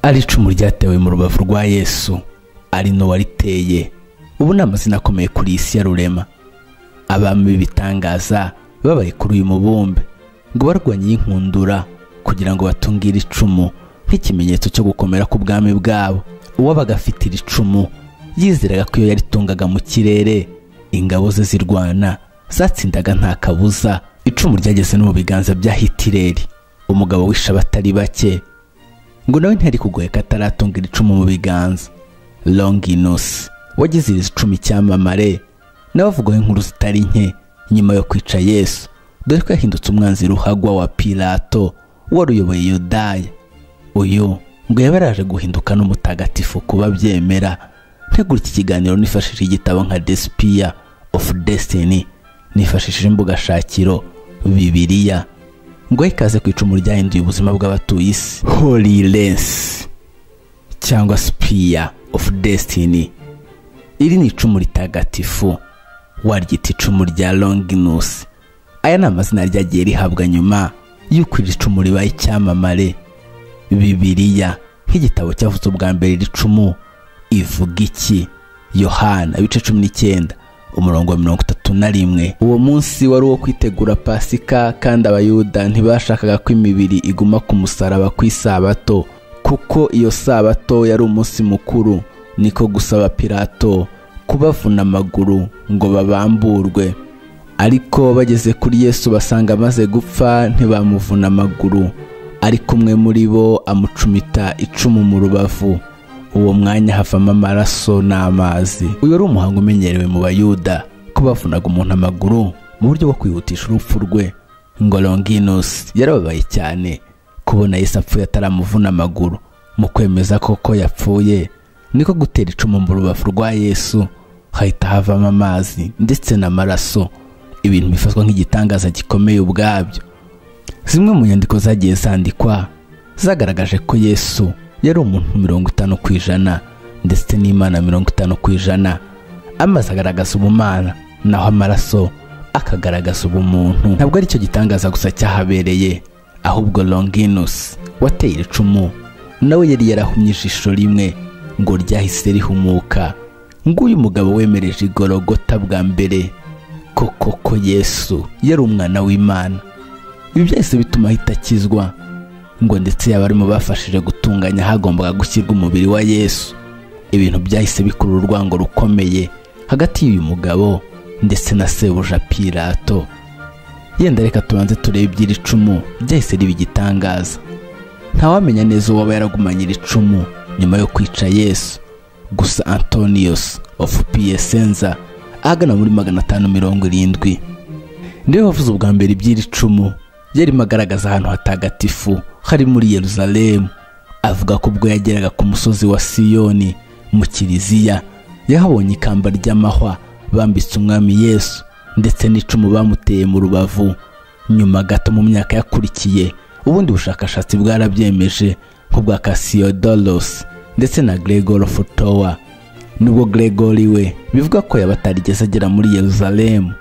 Ari icumu ryatewe mu rubavu rwa Yesu, ari no wariteye. Ubu ni amazina akomeye kuri isi ya rurema. Abami b'ibitangaza babaye kuri uyu mubumbe ngo barwanye inkundura kugira ngo batungire icumu nk'ikimenyetso cyo gukomera k'ubwami bwabo. Uwabaga afite iri cumu yizeraga ko iyo yaritungaga mu kirere ingabo ze zirwana zatsindaga nta kabuza. Icumu ryageze no mu biganza bya Hitireri, umugabo wishe abatari bake, ngo nawe ntiyari kugoheka ataratunga iri cumu mu biganza. Longinus wagize iri cumu icyamamare, nawe avugwaho inkuru zitari nke nyuma yo kwica Yesu, dore ko yahindutse umwanzi ruhagwa wa Pilato wari uyoboye Yudaya. Uyu ngo yaba yaraje guhinduka n'umutagatifu kuba byemera. Ntegura iki kiganiro nifashishije igitabo nka The Spear of Destiny, nifashishije imbuga shakiro Bibiliya. Ngo ikaze ku icumu ryahinduye ubuzima bw'abatuye isi, Holy Lance cyangwa Spear of Destiny. Iri ni icumu ritagatifu, waryita icumu rya Longinus. Aya ni amazina ryagiye rihabwa nyuma y'uko iri cumu ribaye icyamamare. Bibiliya nk'igitabo cyavuze ubwa mbere iri cumu ivuga iki? Yohana ibice 19 umurongo wa 31. Uwo munsi wari uwo kwitegura Pasika, kandi Abayuda ntibashakaga ko imibiri iguma ku musaraba ku isabato, kuko iyo sabato yari umunsi mukuru. Niko gusaba Pilato kubavuna amaguru ngo babamburwe. Ariko bageze kuri Yesu basanga amaze gupfa, ntibamuvuna amaguru, ariko umwe muri bo amucumita icumu mu rubavu. Uwo mwanya havamo amaraso n'amazi. Uyu wari umuhango umenyerewe mu Bayuda ko bavunaga umuntu amaguru mu buryo bwo kwihutisha urupfu rwe. Ngo Longinus yarababaye cyane kubona Yesu apfuye ataramuvuna amaguru. Mu kwemeza koko yapfuye, niko gutera icumu mu rubavu rwa Yesu, hahita havamo amazi ndetse n'amaraso, ibintu bifatwa nk'igitangaza gikomeye ubwabyo. Zimwe mu nyandiko zagiye zandikwa zagaragaje ko Yesu yari umuntu 50% ndetse n'Imana 50%. Amazi agaragaza ubumana, naho amaraso akagaragaza ubumuntu. Ntabwo ari cyo gitangaza gusa cyahabereye, ahubwo Longinus wateye icumu nawe yari yarahumye ijisho rimwe ngo ryahise rihumuka. Nguyu mugabo wemereje Igorogota bwa mbere koko ko Yesu yari umwana w'Imana. Ibi byahise bituma ahita akizwa, ngo ndetse yaba arimo bafashije gutunganya hagombaga gushyirwa umubiri wa Yesu. Ibintu byahise bikurura urwango rukomeye hagati y'uyu mugabo ndetse na sebuja Pilato. Yenda reka tubanze turebe iby'iri cumu ryahise riba igitangaza. Ntawamenya neza uwaba yaragumanye iri cumu nyuma yo kwica Yesu. Gusa Antonius of Piacenza ahagana muri 570 niwe wavuze ubwa mbere iby'iri cumu. Yarimo agaragaza ahantu hatagatifu hari muri Yerusalemu. Avuga ko ubwo yageraga ku musozi wa Siyoni mu kiliziya yahabonye ikamba ry'amahwa bambitse umwami Yesu ndetse n'icumu bamuteye mu rubavu. Nyuma gato mu myaka yakurikiye, ubundi bushakashatsi bwarabyemeje nk'ubwa Cassiodorus ndetse na Gregory of Tours. Nubwo Gregory we bivuga ko yaba atarigeze agera muri Yerusalemu.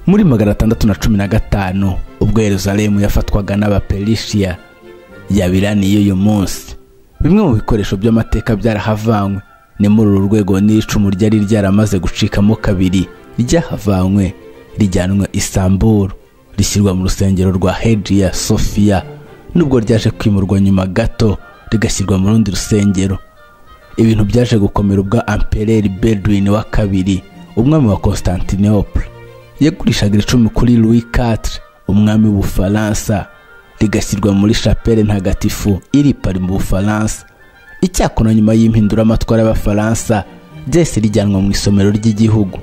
Muri 615 ubwo Yerusalemu yafatwaga n'Abaperisia yabiraniye uyu munsi, bimwe mu bikoresho by'amateka byarahavanywe. Ni muri uru rwego n'icumu ryari ryaramaze gucikamo kabiri ryahavanywe rijyanwa Istanbul, rishyirwa mu rusengero rwa Hagia Sophia, nubwo ryaje kwimurwa nyuma gato rigashyirwa mu rundi rusengero. Ibintu byaje gukomera ubwo Empereur Bedouin wa kabiri, umwami wa Constantinople, yagurishaga icumu kuri Louis IV, umwami w'Ubufaransa, rigashyirwa muri chapelle ntagatifu iri Paris mu Bufaransa. Icyakora nyuma y'impinduramatwara y'Abafaransa ryahise rijyanwa mu isomero ry'igihugu.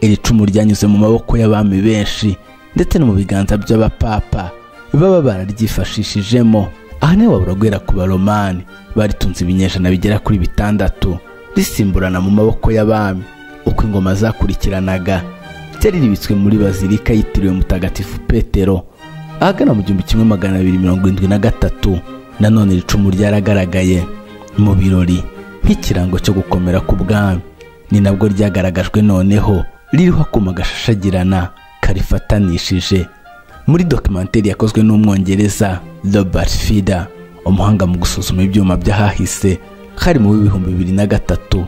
Iri cumu ryanyuze mu maboko y'abami benshi ndetse no mu biganza by'abapapa baba bararyifashishijemo. Aha niho wabura guhera ku Baromani baritunze ibinyejana bigera kuri 6 risimburana mu maboko y'abami. Uko ingoma zakurikiranaga ryari ribitswe muri bazilika yitiriwe Mutagatifu Petero. Ahagana mu 1273 nanone iri cumu ryaragaragaye mu birori nk'ikirango cyo gukomera k'ubwami. Ni nabwo ryagaragajwe noneho ririho akuma gashashagirana karifatanishije. Muri documentary yakozwe n'umwongereza Robert Feeder, umuhanga mu gusuzuma ibyuma by'ahahise, hari mu 2003,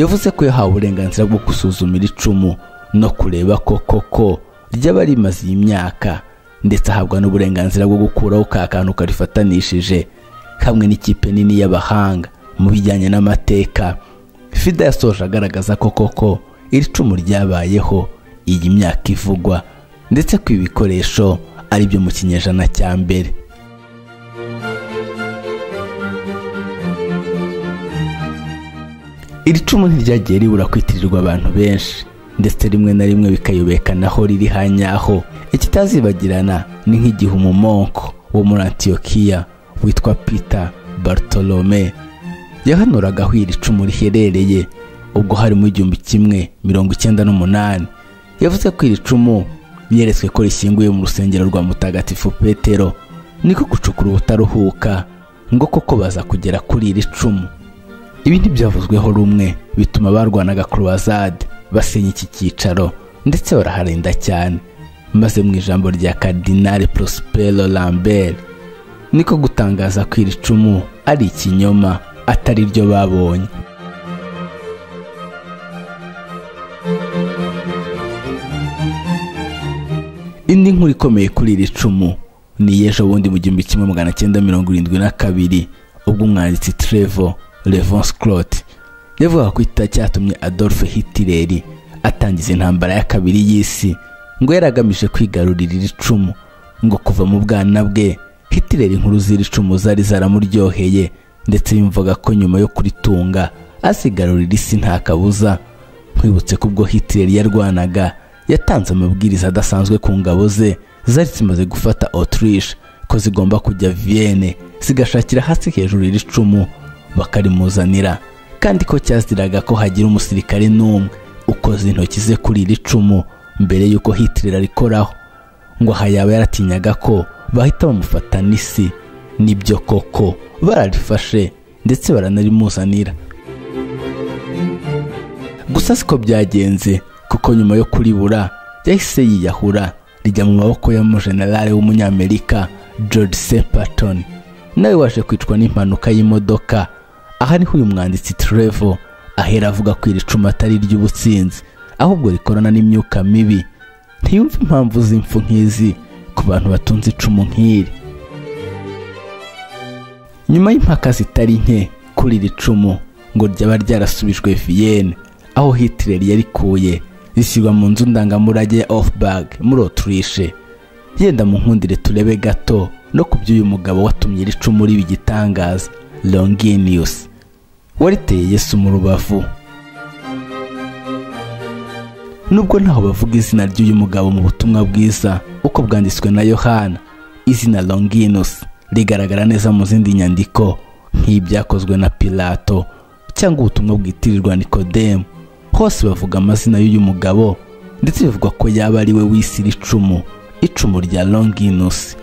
yavuze ko yahawe uburenganzira bwo gusuzuma iri cumu no kureba ko koko ryaba rimaze iyi myaka, ndetse ahabwa n'uburenganzira bwo gukuraho ka kantu karifatanishije hamwe n'ikipe nini y'abahanga mu bijyanye n'amateka. Feeder yasoje agaragaza ko koko iri cumu ryabayeho iyi myaka ivugwa, ndetse ko ibikoresho ari byo mu kinyejana cya mbere. Iri cumu ntiryagiye ribura kwitirirwa abantu benshi, ndetse rimwe na rimwe bikayobekanaho riri hanyaho. Ikitazibagirana ni nk'igihe umumonko wo muri Antiyokiya witwa Peter Bartolome yahanuraga aho iri cumu riherereye ubwo hari mu 1198. Yavuze ko iri cumu yeretswe ko rishyinguye mu rusengero rwa Mutagatifu Petero, niko gucukura ubutaruhuka ngo koko baza kugera kuri iri cumu. Ibi ntibyavuzweho rumwe, bituma barwanaga croisade basenya iki cyicaro ndetse baraharinda cyane. Maze mu ijambo rya Cardinal Prospero Lambert niko gutangaza ko iri cumu ari ikinyoma atari ryo babonye. Indi nkuru ikomeye kuri iri cumu ni ejo bundi mu 1972, ubwo umwanditsi Trevor Ravenscroft yavugaga ko cyatumye Adolf Hitler atangiza intambara ya kabiri y'isi ngo yaragamije kwigarurira iri cumu. Ngo kuva mu bwana bwe Hitler inkuru z'iri cumu zari zaramuryoheye, ndetse yumvaga ko nyuma yo kuritunga asigarurira isi nta kabuza. Nkwibutse ko ubwo Hitler yarwanaga yatanze amabwiriza adasanzwe ku ngabo ze zari zimaze gufata Autriche ko zigomba kujya Vienne zigashakira hasi hejuru iri cumu bakarimuzanira, kandi ko cyaziraga ko hagira umusirikare n'umwe ukoze intoki ze kuri iri cumu mbere yuko Hitler arikoraho. Ngo aha yaba yaratinyaga ko bahita bamufata n'isi. Nibyo koko bararifashe ndetse baranarimuzanira. Gusa siko byagenze, kuko nyuma yo kuribura yahise yiyahura rijya mu maboko ya mujenerali w'umunyamerika George C. Patton, nawe waje kwicwa n'impanuka y'imodoka. Aha niho uyu mwanditsi Trevor ahera avuga ko iri cumu atari iry'ubutsinzi ahubwo rikorana n'imyuka mibi. Ntiyumva impamvu z'impfu nk'izi ku bantu batunze icumu nk'iri. Nyuma y'impaka zitari nke kuri iri cumu ngo ryaba ryarasubijwe Vienne aho Hitler yarikuye, rishyirwa mu nzu ndangamurage ya Hofburg muri Autriche. Yenda mu nkundire turebe gato no ku by'uyu mugabo watumye iri cumu riba igitangaza, Longinus, wariteye Yesu mu rubavu. Nubwo ntaho bavuga izina ry'uyu mugabo mu butumwa bwiza uko bwanditswe na Yohana, izina Longinus rigaragara neza mu zindi nyandiko nk'ibyakozwe na Pilato cyangwa ubutumwa bwitirirwa Nikodemu. Hose bavuga amazina y'uyu mugabo, ndetse bivugwa ko yaba ari we wise iri cumu, icumu rya Longinus.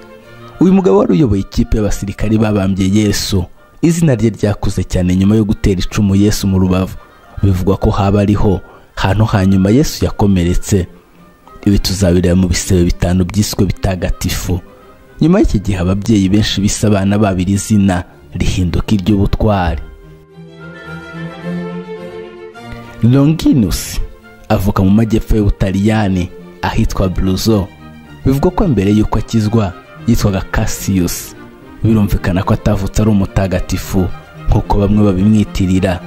Uyu mugabo wari uyoboye ikipe y'abasirikari babambye Yesu. Izina rye ryakuze cyane nyuma yo gutera icumu Yesu mu rubavu. Bivugwa ko haba ariho hantu hanyuma Yesu yakomeretse. Ibi tuzabireba mu bisebe bitanu byiswe bitagatifu. Nyuma y'iki gihe ababyeyi benshi bise abana babiri izina rihinduka iry'ubutwari. Longinus avuka mu majyepfo y'Ubutaliyani ahitwa Bruzo. Bivugwa ko mbere y'uko akizwa yitwaga Cassius. Birumvikana ko atavutse ari umutagatifu nk'uko bamwe babimwitirira.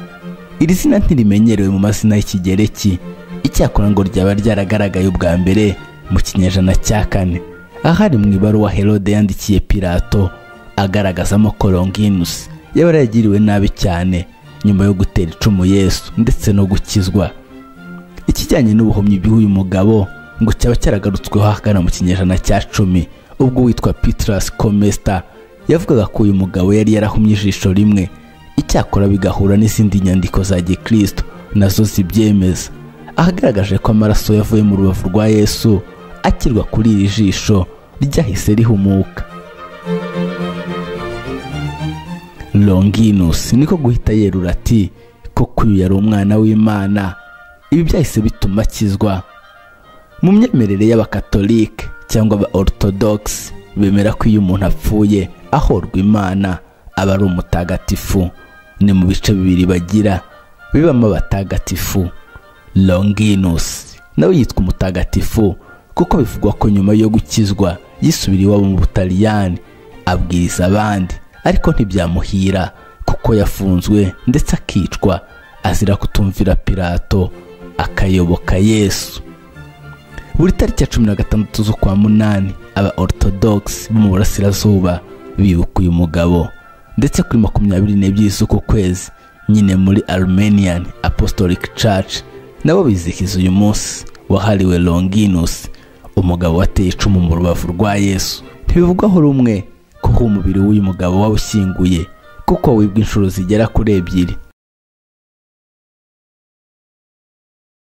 Iri zina ntirimenyerewe mu mazina y'Ikigereki, icyakora ngo ryaba ryaragaragaye ubwa mbere mu kinyejana cya kane, ahari mu ibaruwa Herode yandikiye Pilato agaragazamo ko Longinus yaba yaragiriwe nabi cyane nyuma yo gutera icumu Yesu ndetse no gukizwa. Ikijyanye n'ubuhumyi bw'uyu mugabo ngo cyaba cyaragarutsweho ahagana mu kinyejana cya 10, ubwo witwa Petrus Comesta yavugaga ko uyu mugabo yari yarahumye ijisho rimwe, icyakora bigahura n'izindi nyandiko za Gikristo nazo zibyemeza, ahagaragaje ko amaraso yavuye mu rubavu rwa Yesu akirwa kuri iri jisho ryahise rihumuka. Longinus niko guhita yerura ati koko uyu yari umwana w'Imana. Ibi byahise bituma akizwa. Mu myemerere y'Abakatolike cyangwa aba Orthodox, bemera ko iyo umuntu apfuye ahorwa Imana aba ari umutagatifu. Ni mu bice bibiri bagira bibamo abatagatifu. Longinus nawe yitwa umutagatifu kuko bivugwa ko nyuma yo gukizwa yisubira iwabo mu Butaliyani abwiriza abandi, ariko ntibyamuhira kuko yafunzwe ndetse akicwa azira kutumvira Pilato akayoboka Yesu. Buri tariki ya 16 z'ukwa munani aba Orthodox bo mu burasirazuba bibuka uyu mugabo, ndetse kuri 22 z'uku kwezi nyine muri Armenian Apostolic Church nabo bizihiza uyu munsi wahariwe Longinus, umugabo wateye icumu mu rubavu rwa Yesu. Ntibivugwaho rumwe ko umubiri w'uyu mugabo wawushyinguye kuko wibwa inshuro zigera kuri 2.